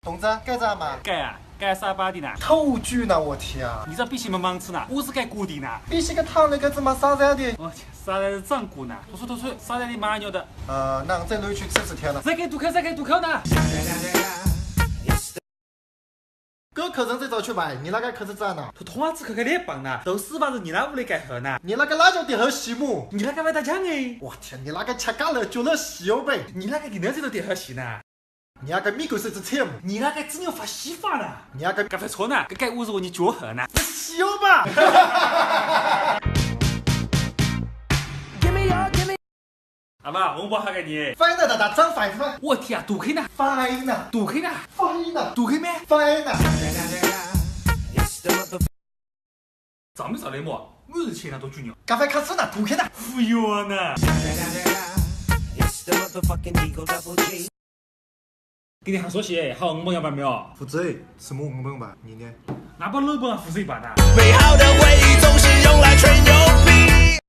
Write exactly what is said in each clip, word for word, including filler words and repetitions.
同志，该咋嘛？该啊，该啥吧的呢？偷句呢，我天啊！你这必须没忙吃呢，我是该过的呢。必须个汤那个怎么啥啥的？我去，啥来是长过呢？读书读书，啥来的马尿的？呃，那再溜去吃吃天了。再给堵口，再给堵口呢？哥，客人在找去买，你那个可是咋呢？他通话只开开脸棒呢，都死吧是你那屋里该喝呢？你那个辣椒点好洗么？你那个外大酱哎？我天，你那个吃干了就了洗哦呗？你那个你那这都点好洗呢？ 你那个米狗是只菜么？你那个只能发稀饭了。你那个咖啡车呢？该该我是我你脚后呢？你笑吧！阿爸，红包还给你。Fine 的，大大张 fine 吗？我天啊，杜黑呢？Fine 呢？杜黑呢？Fine 呢？杜黑咩？Fine 呢？咱们找雷莫，每日钱呢都巨牛。咖啡卡是呢，杜黑呢？服务员呢？ 给你喊说些，好，我们要办没有？负责，什么我们办？你呢？拿把肉棒啊，负责办的。美好的回忆总是用来吹牛逼。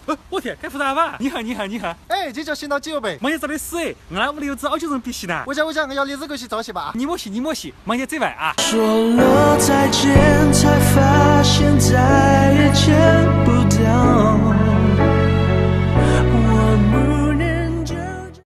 呃，我天，该负责吧？你好，你好，你好。哎，这叫先到酒呗。没有这里是哎，我来屋里有只澳洲人必须的。我讲，我讲，我要你这个去找去吧。你莫去，你莫去，没有这外啊。说了再见，才发现再